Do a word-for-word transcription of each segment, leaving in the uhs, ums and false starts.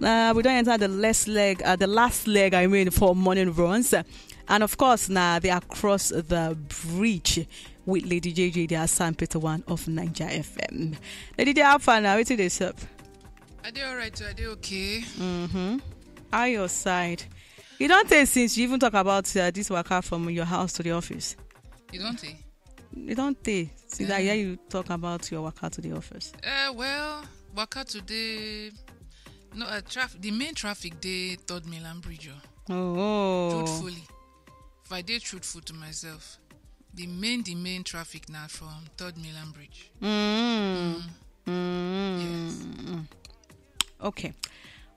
Uh, we don't enter the last leg, uh, the last leg, I mean, for morning runs. Uh, and of course, now they are across the bridge with Lady J J, the Assam Peter one of Niger F M. Lady J, how far now? Waiting this up. Are they all right? Are they okay? Mm-hmm. How your side? You don't take since you even talk about uh, this waka from your house to the office. You don't take? You don't take since I hear you talk about your waka to the office. Uh, well, waka today. No, uh, traf- the main traffic day Third Milan Bridge. Oh. Oh. Truthfully, if I did truthful to myself, the main the main traffic now from Third Milan Bridge. Mm. Mm. Okay.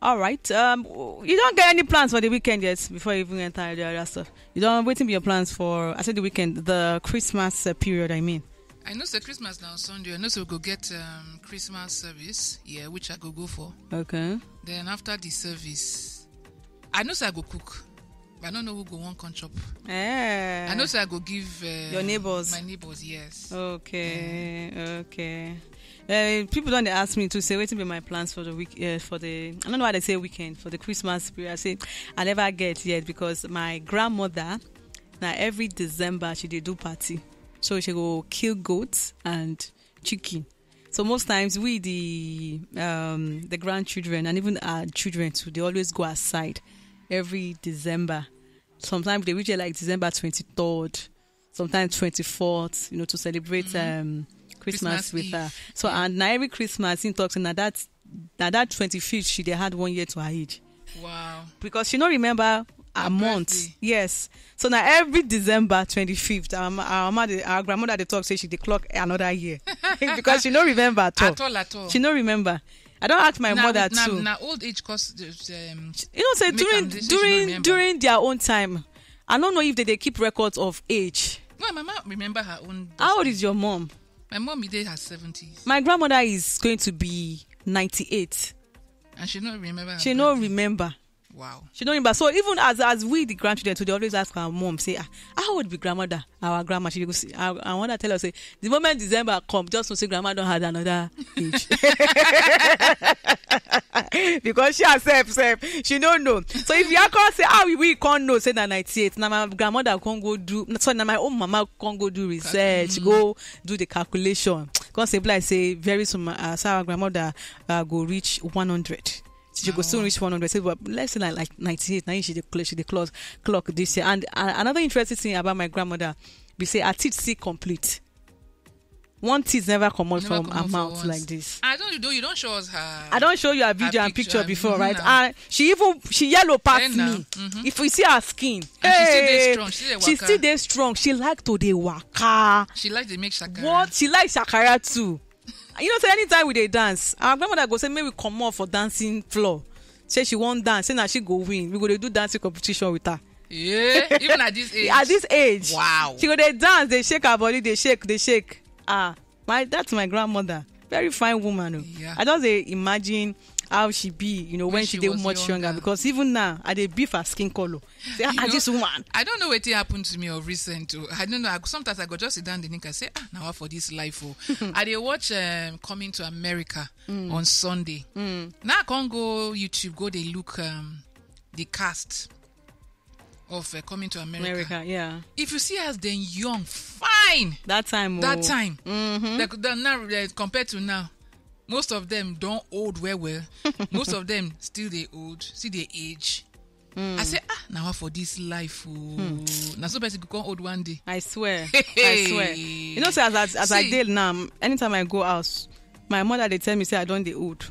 All right. Um, you don't get any plans for the weekend yet before you even enter the other stuff. You don't waiting be your plans for, I said the weekend, the Christmas uh, period, I mean. I know say Christmas now on Sunday. I know say we go get um, Christmas service, yeah, which I go go for. Okay. Then after the service, I know say I go cook, but I don't know who go one come chop. Eh. I know say I go give uh, Your neighbors. My neighbors, yes. Okay, okay. Uh, people don't ask me to say waiting be my plans for the week uh, for the I don't know why they say weekend for the Christmas period. I say I never get yet because my grandmother now every December she dey do party, so she go kill goats and chicken. So most times we the um the grandchildren and even our children too they always go outside every December. Sometimes they reach there like December twenty third, sometimes twenty fourth. You know to celebrate um Christmas Christmas with Eve. Her. So and now every Christmas he talks and now that now that twenty fifth she they had one year to her age Wow. because she don't remember a month. Birthday. Yes. So now every December twenty fifth, our, ma- our, mother, our grandmother they talk say she dey clock another year because she no remember at all. At all, at all. She no remember. I don't ask my Now, mother now, too. Now old age cause um, You know, say Make during am dey say she no during remember. During their own time, I don't know if they, they keep records of age. No, my mom remember her own. How old is your mom? My mom is there her seventies. My grandmother is going to be ninety eight. And she no remember. Her She no birthday. Remember. Wow. She no remember. So even as as we the grandchildren too, they always ask our mom say, ah, how old be grandmother? Our grandma. She go see. I, I want to tell her say the moment December come, just to say grandma don't have another age. Because she herself, self, she don't know. So if you are call say, ah, we, we can't know, say that ninety eight. Now my grandmother can't go do. Sorry, now my own mama can't go do research, go do the calculation. Can't say like say very soon, uh, so our grandmother uh, go reach one hundred. She go soon reach one hundred. Say, but let's say like, like ninety eight. Now she the clock, she the clock, clock this year. And uh, another interesting thing about my grandmother, we say her teeth still complete. One teeth never come out Never from come her out for mouth once. Like this. I don't do you don't show us her. I don't show you a video and picture, picture before, mm, right? no. And she even she yellow past Eh, na. Me. If we see her skin, And she still dey hey, strong. She dey she waka. Still dey strong. She like to dey waka. She like to make shakara. What she like shakara too. You know say anytime we dey dance, our grandmother go say make we comot for dancing floor. Say she wan dance, say na she go win. We go dey do dancing competition with her. Yeah, even at this age. At this age, Wow. She go dey dance, dey shake her body, dey shake, dey shake. Ah, my that's my grandmother, very fine woman. Oh. Yeah. I just dey imagine how she be, you know, when, When she she dey was much younger, younger. Because even now I dey beef her skin color. Say, ah, You know, this woman. I don't know wetin happen to me of recent. Oh. I don't know. I, sometimes I go just sit down the nick and say, ah, now what for this life? Oh. I dey watch um, Coming to America on Sunday. Now I can't go YouTube, go they look um, the cast of uh, Coming to America. America, yeah. If you see us then young, fine. That time, That oh. Time. Like, that now uh, compared to now, most of them don't old well well. Most of them still they old, still they age. I say, ah, now what for this life? Oh. Now so person become old one day. I swear. I swear. You know, so as, as, as I See. Deal now, anytime I go out, my mother they tell me say I don't dey old.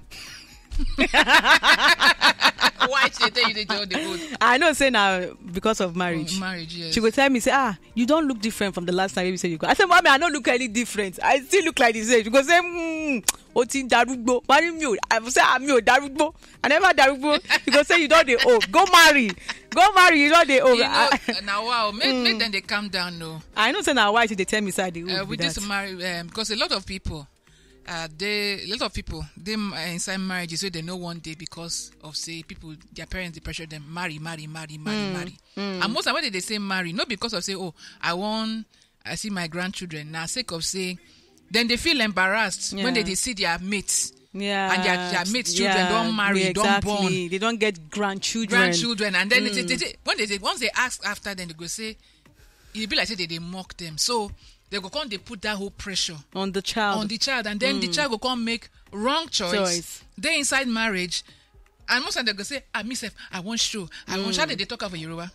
Why she tell you they don't dey old? I know say now because of marriage. Marriage, yes. She go tell me say, ah, you don't look different from the last time you say you go. I say, mommy, I don't look any different. I still look like the same. She go say, hmm, o ti darúgbó. Why do you? I say, I'm you darúgbó. I never darúgbó. She go say you don't dey old. Go marry. Go marry. You don't dey old. You know, I, now wow, make, make them they calm down, no. I know say na why she dey tell me say I dey old. Uh, Be we just that. Marry um, because a lot of people, uh, they a lot of people they uh, inside marriages so they know one day because of say people their parents they pressure them marry, marry, marry, marry, marry. And most of what they say marry not because of say oh I want I see my grandchildren now sake of say then they feel embarrassed when they, Yeah. They see their mates Yeah. And their, their mate children Yeah, don marry, yeah, don exactly. born. They don't get grandchildren. Grandchildren, and then they, they, they, when they, they once they ask after, then they go say, e be like say they dey mock them. So they go come, they put that whole pressure On the child. on the child, and then the child go come make wrong choice. Choice. They inside marriage, and most of them go say, "Ah, me sef, I wan show, I wan show." How they dey talk am for Yoruba?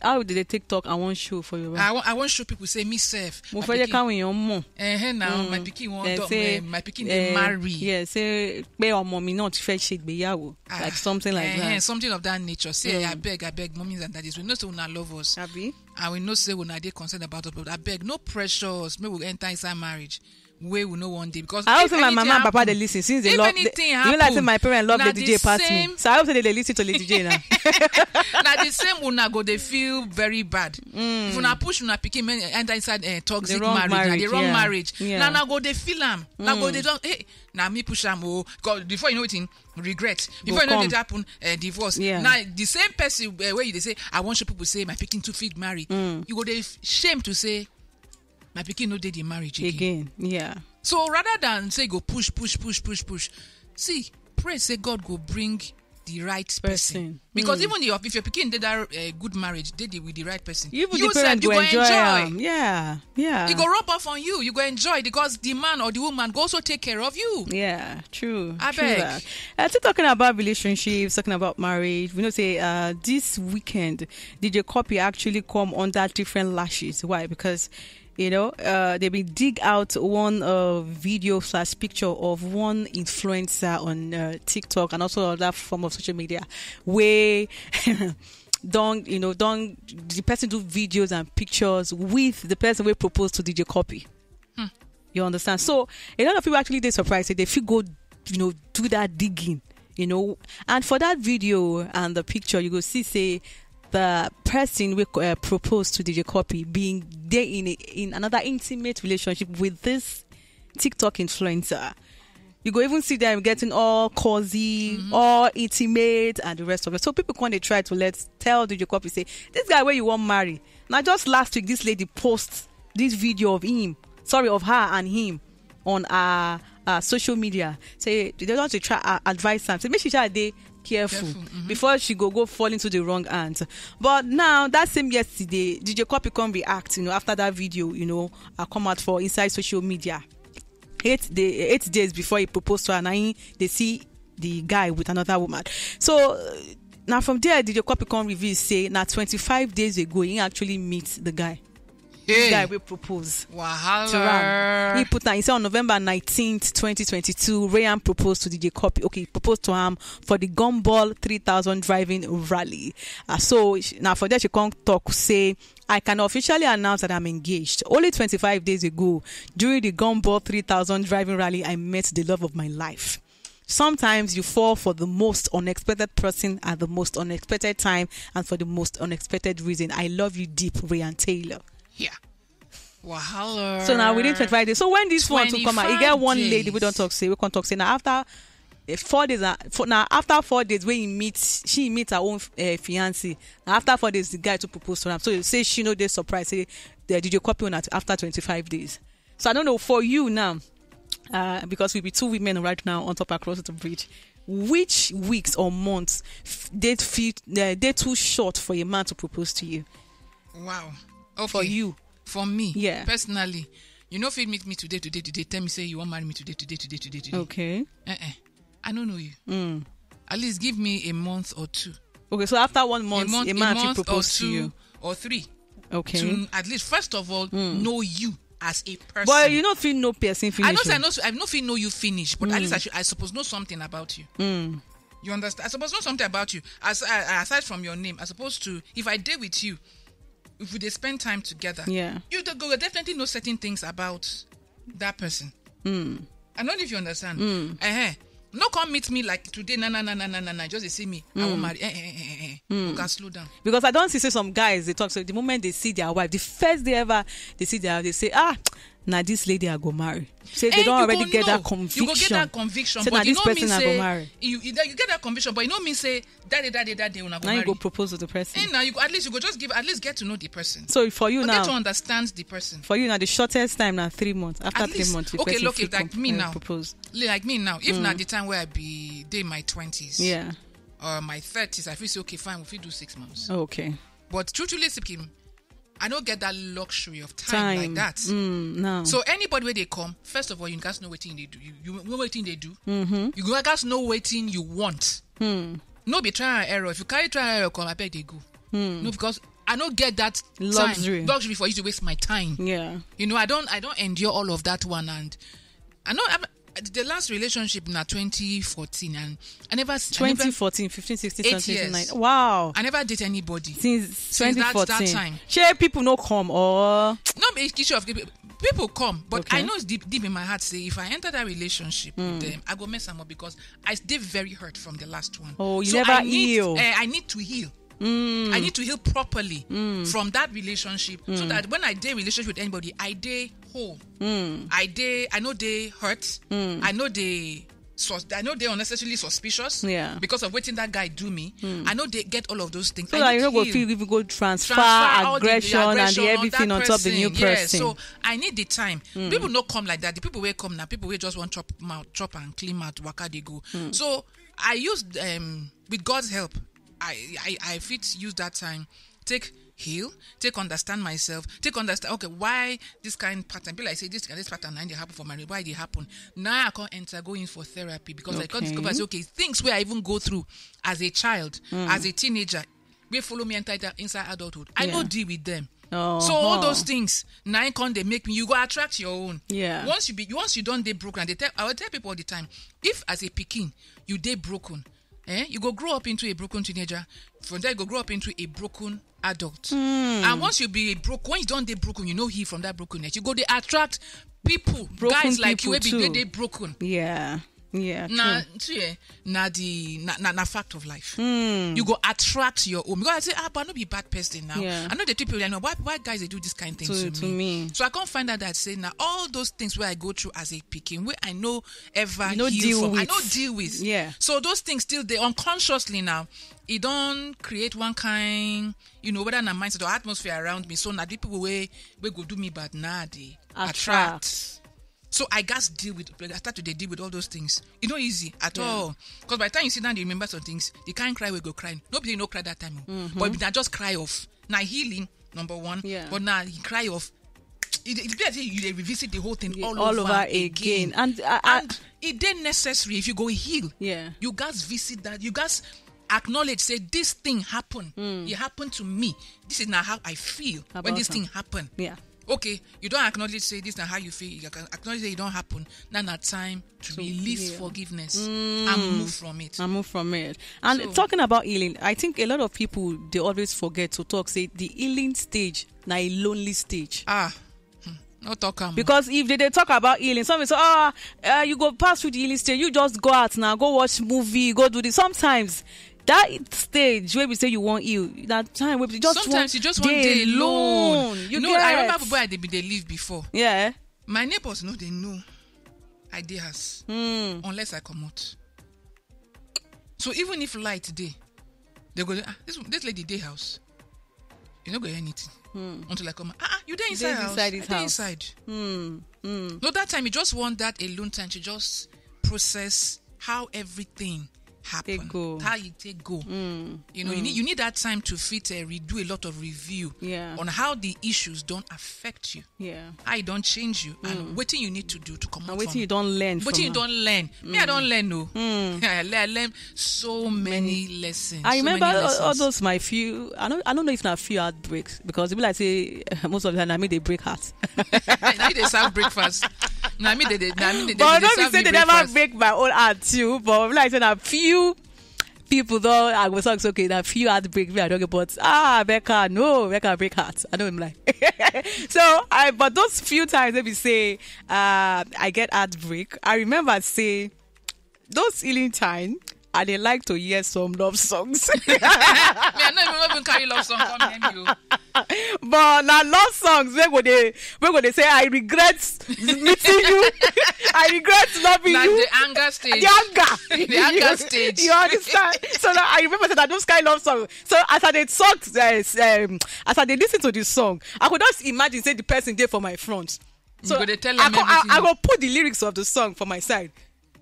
How did they take talk? I wan show for you. I wan, I wan show people say me sef. Mo My fẹ́ jẹ́ pikin, káwọn èèyàn mọ̀. eh, eh, now my pikin wan They talk. say, Eh, my pikin dey eh, marry. Yeah, say pé ọmọ mi náà ti fẹ́ ṣe ìgbéyàwó, Ah, like something like eh, eh, that. Something of that nature. Say, I beg, I beg, mommies and daddies, we know say una love us, Àbí? And we know say una dey concerned about us, but I beg, no pressure us. Make we enter inside marriage where we know one day, because I hope if say my anything mama and papa happen, dey listen since they if love. Anything You know, like say happen, my parents love na Lady the J pass me, same- so I hope say they dey listen to Lady J now. Na the same una go dey feel very bad. If una push una pikin men enter inside uh, toxic The wrong marriage, na the marriage, wrong yeah. marriage. Yeah. Na na go dey feel am. Na go dey don, hey, na me push am, oh God. Before you know it, regret. Before you know come. It happen, uh, divorce. Yeah. Na the same person uh, where you dey say, "I wan show people say my pikin too fit marry." You go dey f- shame to say, "My pikin no dey the marriage again." Again, yeah. So rather than say go push, push, push, push, push, see, pray say God go bring the right person. Person. Because even your, if your pikin did that uh, good marriage, did it with the right person, Even you the parent sef, you go go enjoy enjoy. Am. Yeah, yeah. It go rub off on you. You go enjoy because the man or the woman go also take care of you. Yeah, true. I true beg. That. Uh, still talking about relationships, talking about marriage. We know say uh, this weekend, D J Copy actually come under different lashes. Why? Because you know uh, they been dig out one uh, video slash picture of one influencer on uh, TikTok and also other form of social media where don't you know don't the person do videos and pictures with the person we propose to D J Copy. You understand? So a lot of people actually they surprised say they feel go you know do that digging, you know. And for that video and the picture, you go see say the person we uh, proposed to D J Copy being there in a, in another intimate relationship with this TikTok influencer. You go even see them getting all cozy, all intimate, and the rest of it. So people come they try to let tell D J Copy say this guy where you want marry. Now just last week, this lady post this video of him, sorry, of her and him on our, our social media. Say they don't try uh, advise am. Say make she shall dey careful, before she go go fall into the wrong hands. But now that same yesterday, D J Copy come react, you know, after that video, you know, uh, come out for inside social media. Eight day, eight days before he proposed to her, and he, they see the guy with another woman. So uh, now from there, D J Copy come reveal say now twenty-five days ago he actually meets the guy. This guy Hey, will propose to wahala. her. He put her. He said on November nineteenth, twenty twenty-two, Rayan proposed to D J Copy. Okay, he proposed to him for the Gumball three thousand driving rally. Uh, so she- now for that she come talk say, "I can officially announce that I'm engaged. Only twenty-five days ago, during the Gumball three thousand driving rally, I met the love of my life." Sometimes you fall for the most unexpected person at the most unexpected time and for the most unexpected reason. I love you deep, Rayan Taylor. Yeah. Wahala. So now within twenty-five days. So when this one to come out, you get one lady we don't talk say we can't talk say now after eh, four days uh, for, now after four days when he meets she meets her own uh, fiance. Now after four days the guy to propose to her. So you say she know they surprise say the D J Copy on at after twenty-five days. So I don't know for you now, uh, because we be two women right now on top across the bridge. Which weeks or months f- they feel uh, they too short for a man to propose to you? Wow. Okay. For you, For me. Yeah. Personally, you know, if you meet me today, today, today, tell me say you want marry me today, today, today, today, today. Okay. Uh-uh. I don't know you. Mm. At least give me a month or two. Okay. So after one month, a month, a man a to month propose or two, to you. Or three. Okay. To at least first of all know you as a person. But you know, feel no person finish. I know say I Oh. know I know if you know you finish, but at least I should I suppose know something about you. Mm. You understand? I suppose know something about you. As uh, aside from your name, I suppose to if I did with you, if we dey spend time together, Yeah. you dey go definitely know certain things about that person. Mm. I don't know if you understand. Mm. Uh-huh. No come meet me like today, na na na na na na na. Just dey see me. I Mm. won't marry. Eh, eh, eh, eh, eh. Mm. Oga, slow down. Because I don't see say some guys they talk. So the moment they see their wife, the first day ever they see their, they say, "Ah, Na this lady I go marry. Say they Eh, don't you already go get that know. Conviction. You go get that conviction, Say but na you this know me person I go say marry. You, you, you get that conviction, but you know me say that day, that day, that day when I go Now you marry. Go propose to the person. Eh, now you go, at least you go just give, at least get to know the person. So for you But now, get to understand the person. For you now, the shortest time now three months. After At three least, months, you okay, person look, fit if like comp- me uh, now, propose. Like me now, if Mm. not the time where I be day my twenties, Yeah. Or my thirties, I feel say okay, fine, we fit do six months. Okay. But truthfully speaking, I don't get that luxury of time, like that. Mm, no. So anybody where they come, first of all, you guys know what thing they do. You, you know what thing they do. Mm-hmm. You guys know what thing you want. Mm. No be try and error. If you carry try and error come, I beg they go. Mm. No, because I don't get that luxury. Time, luxury for you to waste my time. Yeah. You know, I don't I don't endure all of that one, and I know I'm, the last relationship na twenty fourteen, and I never s- I never- 2014, 15, 16, eight 17, years. 19. Wow. I never date anybody Since since that, 2014. That time. Shey people no come or No be issue of people come, but Okay. I know it's deep, deep in my heart say if I enter that relationship with them, I go mess them up because I stay very hurt from the last one. Oh, you So never I need, heal. Eh, I need to heal. I need to heal properly from that relationship so that when I dey relationship with anybody, I dey whole. I dey, I know they hurt. I know they sus- I know they unnecessarily suspicious. Yeah. Because of waiting that guy do me. I know they get all of those things. So I that need you no go heal. Feel if you go transfer, Transfer all the aggression, and the aggression on everything that on top the new person. Yeah, person. So I need the time. People no come like that. The people will come now. People will just want chop mouth, chop and clean mouth, waka they go. So I used um with God's help, I I I fit use that time, take heal, take understand myself, take understand okay why this kind pattern be like say this this pattern na dey happen for my why dey happen. Now I can't enter go in for therapy because I can't Okay. Discover say okay things where I even go through as a child, as a teenager, we follow me enter that inside adulthood. I Yeah. No deal with them. Oh, So all huh. Those things now come they make me you go attract your own. Yeah. Once you be once you don't dey broken, and they tell I will tell people all the time, if as a pikin you dey broken, eh, you go grow up into a broken teenager. From there you go grow up into a broken adult. And once you be broke, when you don't dey broken, you know he from that brokenness. You go they attract people, Broken guys like you people wey be too. They dey broken. Yeah. Yeah. Na True. See, eh, na the na, na, na fact of life. You go attract your own. Because I say, ah, but I no be bad person now. Yeah. I know the people I know why why guys they do this kind of thing To- to, to me. Me. So I can't find out that say now all those things where I go through as a pikin, where I know ever You no heal deal from. I with. No deal with. Yeah. So those things still they unconsciously now. It don't create one kind, you know, whether na mindset or atmosphere around me. So now the people where we go do me bad now they Attract. Attract. So I guys deal with I start to dey deal with all those things. It's not easy at Yeah. All. Because by the time you sit down, you remember some things. The kind cry we go crying. Nobody no cry that time. Oh. Mm-hmm. But if I just cry off. Now healing, number one. Yeah. But now he cry off. It, it be as if you dey revisit the whole thing The- all, all over over again. Again. And, uh, uh, And it then necessary if you go heal. Yeah. You guys visit that. You guys acknowledge say this thing happened. It happened to me. This is now how I feel when About this her. Thing happened. Yeah. Okay, you don't acknowledge say this na how you feel. You can acknowledge say it don't happen. Now na time to To release heal. Forgiveness and move from it. And move from it. And So- talking about healing, I think a lot of people they always forget to talk say the healing stage na a lonely stage. Ah, hmm, no talk am. Because if they, they talk about healing, some say, ah, uh, you go pass through the healing stage. You just go out now, go watch movie, go do this. Sometimes that stage where we say you want heal, that time where we just Sometimes want you just want dey dey alone. Alone. You No, I remember get- Where I dey be dey live before. Yeah. My neighbors know they know I dey house Hmm. Unless I come out. So even if light dey, they go ah, this this lady dey house. You no go hear anything until I come. Ah, ah, you dey Dey inside house. Inside this I dey house. Inside. Hmm. Hmm. No, that time you just want that alone time to just process how everything happen, Take go. How you take go. You know, you need you need that time to fit uh, redo a lot of review Yeah. On how the issues don't affect you, Yeah. How it don't change you, and what you need to do to come And out. What from you don't learn. What from you her. Don't learn. Me, I don't learn. No, I learn, I learn so many lessons. I so remember many all, all lessons. Those my few. I don't. I don't know if not few heartbreaks because people like say most of the time I mean they break hearts. Now they serve breakfast. Now me they, they, now me they, But they don't be serve say me they never breakfast. Break my own heart too. But like I said, a few people though I was like okay, a few heartbreak me I don't get, but ah, Becca, no, Becca break heart. I know him like. So I, but those few times they be say uh I get heartbreak. I remember say those healing time. I they like to hear some love songs. Me, I no even even carry love song come hear me. Oh. But na love songs wey go dey, wey go dey say, "I regret meeting you, I regret loving Na you." The anger stage. The anger. The anger stage. You understand? So now I remember that those kind of songs. So as I dey talk, uh, um, as I dey listen to this song, I could just imagine say the person dey for my front. So You go dey tell I, them go, I, everything. I go put the lyrics of the song for my side.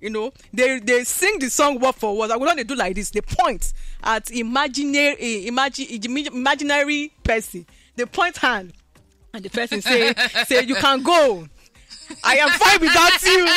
You know, they they sing the song word for word. I go don dey do like this. They point at imaginary, eh, imagine, imaginary person. They point hand, and the person say, "Say you can go. I am fine without you."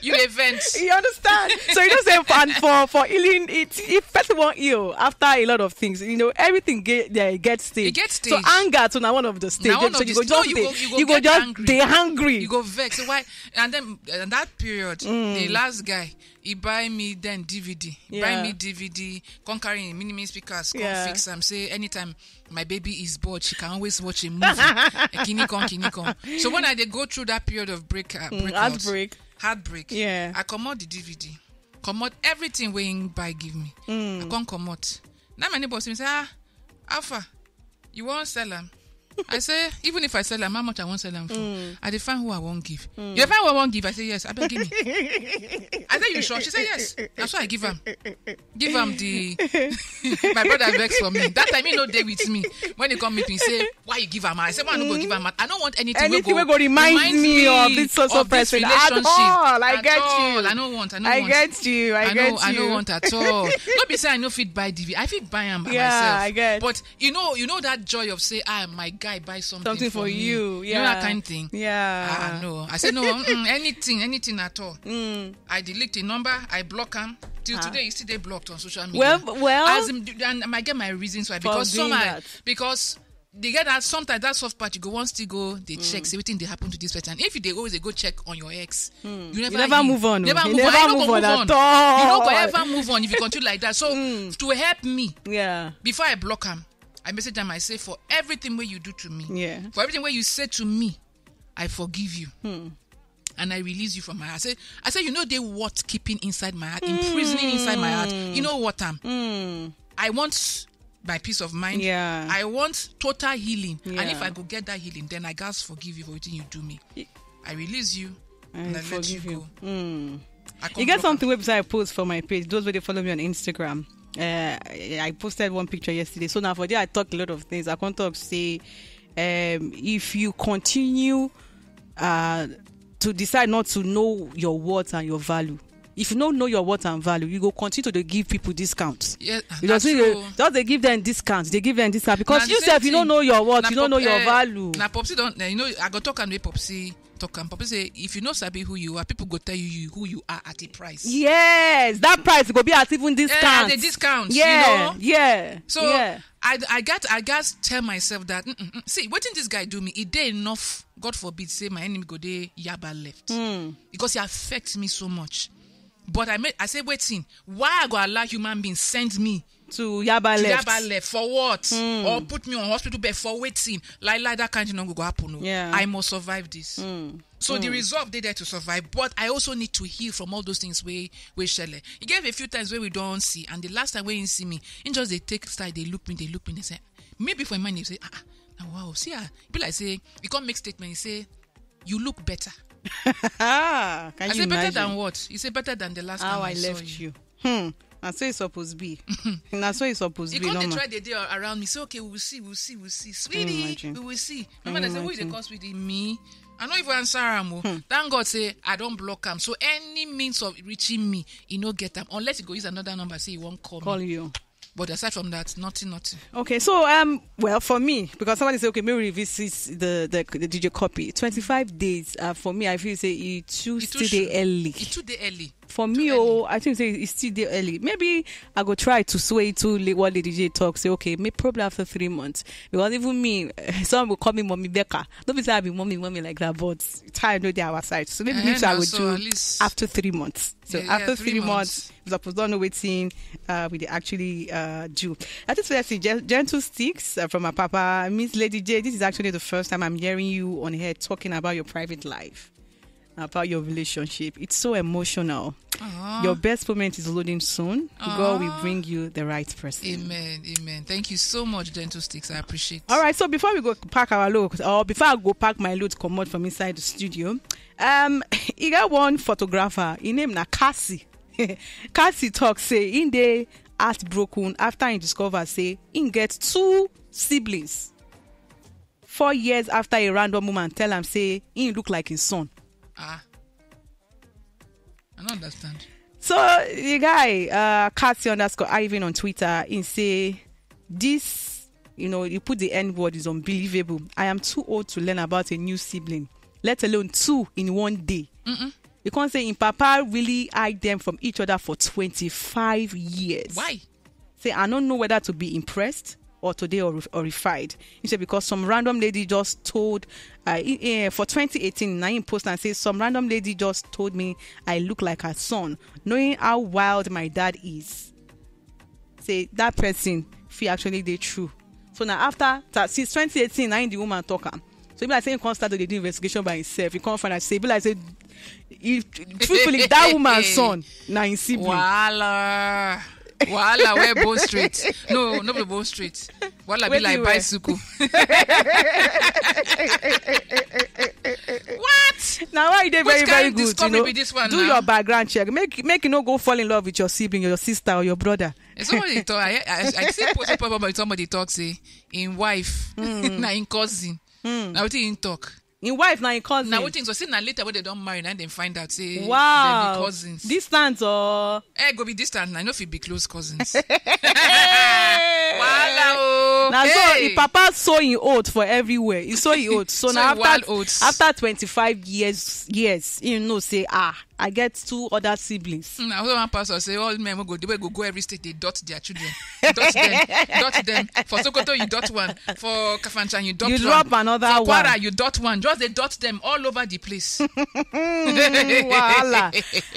You event. You understand? So you know, say, and for for healing, it, if person wan heal after a lot of things, you know, everything get, yeah, get stage. It get So stage. Anger to na one of the stage. Na one So of you the go st- no, just you dey, go- you go you go get just angry. Dey hungry. You go vex. Why? And then and that period, the last guy, he buy me then D V D. He buy Yeah. me D V D, come carry him mini mini speakers, come Yeah. fix am. Say anytime my baby is bored, she can always watch a movie. Kini come, kini come. So when I dey go through that period of break, uh, breakout, Heartbreak. heartbreak, Yeah. I comot the D V D, comot everything wey him buy give me. I come comot. Now my neighbor see me say, "Ah, Alpha, you wan sell am?" I say, "Even if I sell am, how much I wan sell am for? I dey find who I wan give." "You dey find who I wan give?" I say, "Yes, abeg give me." I say, "You sure?" She say, "Yes." Na so I give am. Give am the my brother vex for me. That time he no dey with me. When he come meet me, he say, "Why you give am?" I say, "Why I no go give am?" I no want anything, Anything wey go remind me of this so so of this person at relationship. all. I At get all. you. I no want. I no I want. Get you. I I get know, I you. No want at all. No be say I no fit buy D V D. I fit buy am by Yeah, myself. I get. But you know, you know that joy of say, "Ah, my guy buy something, Something for me." you. You know Yeah. That kind thing. Yeah. Ah, no. I say no. Mm, anything, anything at all. I delete the number. I block am. Till Ah. Today, he still dey blocked on social media. Well, well, As in, and I get my reasons why. For Because doing some I, that. Because they get that sometimes that soft part you go once still go they check say wetin dey happen to this person. If you dey always dey go check on your ex, you never, never heal. Move on. Never You move on. never You no move go on move at on. All. You no go ever move on if you continue like that. So to help me, Yeah. Before I block am, I message am. I say, "For everything wey you do to me, Yeah. for everything wey you say to me, I forgive you." And I release you from my heart. I say, I say, "You know they worth keeping inside my heart, imprisoning inside my heart. You know what am? I want my peace of mind. Yeah. I want total healing. And if Yeah. I go get that healing, then I gats forgive you for wetin you do me. I release you and, I let you Forgive go." you. Mm. I You get block something website I post for my page. Those where they follow me on Instagram. Uh, I I posted one picture yesterday. So now for there, I talk a lot of things. I can talk say, um, if you continue uh, to decide not to know your worth and your value, if you don't know your worth and value, you go continue to dey give people discounts. Yeah, You that's just, true. Just they give them discounts. They give them discounts because Na the you same self, you don't thing. know your worth. Na You don't know pop- your eh, value. Na Popsy don't. Eh, you know, I go talk and Popsy. Talk and Popsy say, "If you know sabi who you are, people go tell you, you who you are at a price." Yes, that price go be at even Eh, discount. The discount. Yeah, You know? yeah. So yeah. I, I got, I got tell myself that, "Mm-mm-mm. See, wetin this guy do me, e dey enough. God forbid, say my enemy go dey yaba left because he affects me so much." But I made, I say, "Waiting, why I go allow human beings send me To Yaba to left. Yaba left for what? Or put me on hospital bed for waiting? Like, like that kind of thing no go happen. No. Yeah. I must survive this." So the resolve dey there to survive, but I also need to heal from all those things wey wey shele. E get a few times wey we don see, and the last time wey he see me, he just dey take style, dey look me, dey look me, dey say, maybe for him mind, he say, "Ah, ah, na wow, see ah." Be like say he come make statement, he say, "You look better." Ah, can I you say, "Better imagine than what?" He say, "Better than the last How time I I, saw left you." You. Hmm. That's how it's supposed to be. That's how it's supposed He to be. come dey Normal. Try the day around me, say, "Okay, we'll see, we'll see, we'll see, sweetie, imagine? we will see." Can Remember, you they say, "Who they imagine? Call sweetie?" Me. I no even answer am. Oh. Thank God say I don't block am. So any means of reaching me, he no get am unless he go use another number. Say he won't call, Call me. You. But aside from that, nothing, nothing. Okay, so um, well, for me, because somebody say, "Okay, maybe revisit the the, the D J copy." Twenty five days. Uh, for me, I feel say it too It still too dey should- early. It too dey early. For me, oh, I think say it's still dey early. Maybe I go try to sway to li- what Lady J talk. Say, "Okay, maybe probably after three months." Because even me, some will call me Mommy Becca. Don't be say I be mommy, mommy like that, but time no dey our side. So maybe Eh, me too, I na will so do at least after three months. So Yeah, yeah, after three three months. months, you suppose don't know wetin uh, we dey actually uh, do. That is why I say gen- gentle sticks uh, from my papa, Miss Lady J. This is actually the first time I'm hearing you on here talking about your private life. about your relationship. It's so emotional. Your best moment is loading soon. God will bring you the right person. Amen. Amen. Thank you so much, Dental Sticks. I appreciate. All right, so before we go pack our load, or before I go pack my load, come out from inside the studio, um, you got one photographer. His name na Cassie. Cassie talk say in the heartbroken after he discover say he get two siblings. Four years after a random woman tell him say he look like his son. Ah, I don't understand. So the guy, uh, Cassie underscore Ivan on Twitter, he say this, you know, you put the N word is unbelievable. I am too old to learn about a new sibling, let alone two in one day. You can't say in Papa really hide them from each other for twenty-five years. Why? Say I don't know whether to be impressed or today or horrified. He said because some random lady just told uh, eh, for twenty eighteen, Naim post and says some random lady just told me I look like her son, knowing how wild my dad is. Say that person feel actually they true. So now after that since twenty eighteen, I the woman talk am. So if I say he can't start to do investigation by himself, he can't find out say, be like say, if truthfully that woman's son, now in sibling. Wahala. Wahala where bone straight. No, no be bone straight. Wahala be like bicycle. What? Now why you dey very very good? You know, this one do now? Your background check. Make make you no go fall in love with your sibling, your sister, or your brother. Somebody talk. I, I, I see post about somebody talk say in wife, mm. Na in cousin. Mm. Now what in talk? In wife na in cousin. Na wetin so say na later when they don marry na dem find out say wow. Dem be cousins. Distance or eh go be distance na e no fit be close cousins. Wahala o. Na so hey. Im papa sow im oat for everywhere. He sow im oat. So, so na after after twenty-five years, yes, you know say ah. I get two other siblings. Mm, I hear one pastor say all men wey go dey go go every state dey dot their children. Dot them, dot them. For Sokoto you dot one, for Kafanchan you dot you one, drop another for Kwara one. You dot one. Just dey dot them all over the place. Wahala.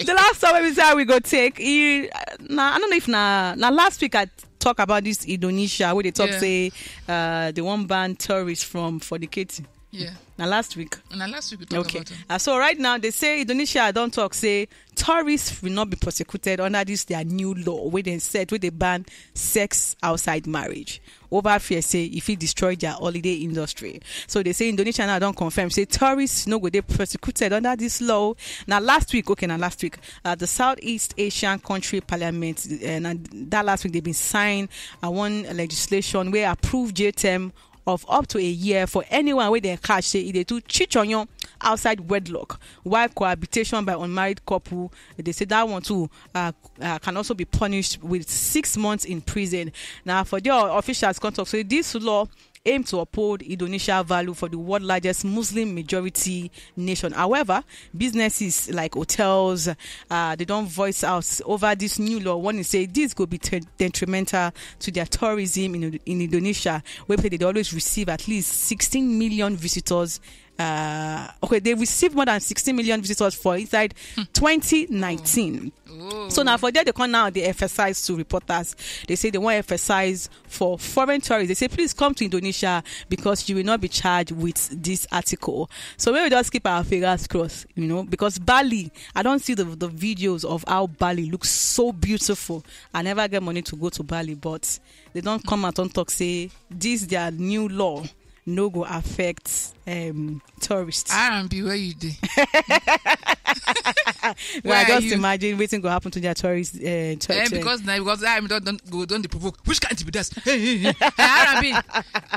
The last time we say we go take, you, na I don't know if na na last week I talk about this Indonesia where they talk yeah. Say uh, they won't ban tourists from fornicating. Yeah. Now last week. Now last week we talked okay. About it. Uh, so right now they say Indonesia don't talk say tourists will not be prosecuted under this their new law where they said where they ban sex outside marriage. Over fear say if it destroyed their holiday industry. So they say Indonesia now don't confirm say tourists no go they prosecuted under this law. Now last week, okay, now last week, uh, the Southeast Asian country parliament uh, that last week they've been signed uh, one legislation where approved J term of up to a year for anyone wey dem catch say e dey do chichonyon outside wedlock, while cohabitation by unmarried couple dey say that one too uh, uh, can also be punished with six months in prison. Now for the officials come talk say this law aim to uphold Indonesia value for the world largest Muslim majority nation. However, businesses like hotels, uh, they don't voice out over this new law. One is say this could be te- detrimental to their tourism in, in Indonesia, where they always receive at least sixteen million visitors. Uh, okay, they received more than sixteen million visitors for inside hmm. twenty nineteen. Oh. So now for there they come now they emphasize to reporters. They say they want to emphasize for foreign tourists. They say please come to Indonesia because you will not be charged with this article. So we will just keep our fingers crossed, you know, because Bali, I don't see the, the videos of how Bali looks so beautiful. I never get money to go to Bali, but they don't come out and talk say this their new law no go affect um, tourists. R and B where you dey? Well, I just imagine wetin go happen to their tourists. Uh, to, eh, because na because I don don go don dey provoke. Which kind be that? Hey, hey, hey. R and B.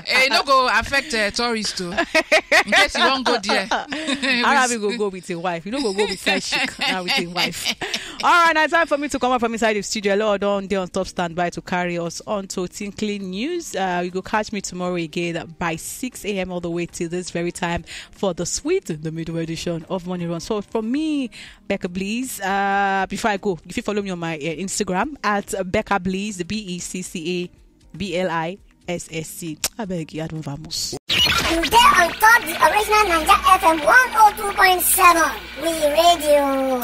Eh, no go affect uh, tourists too. In case you wan go there. R and B go go with a wife. You no go go with side chick. Now with a wife. All right, now it's time for me to come up from inside the studio. Hello, don dey on top standby to carry us on to Tinkling News. Uh, you go catch me tomorrow again by six a.m. all the way till this very time for the sweet in the middle edition of Morning Run. So from me, Becca Bleeze. Uh, before I go, if you follow me on my uh, Instagram at Becca Bleeze, B E C C A B L I S S C. I beg you, I don't vamos. You there on top the original Ninja F M one oh two point seven. We radio.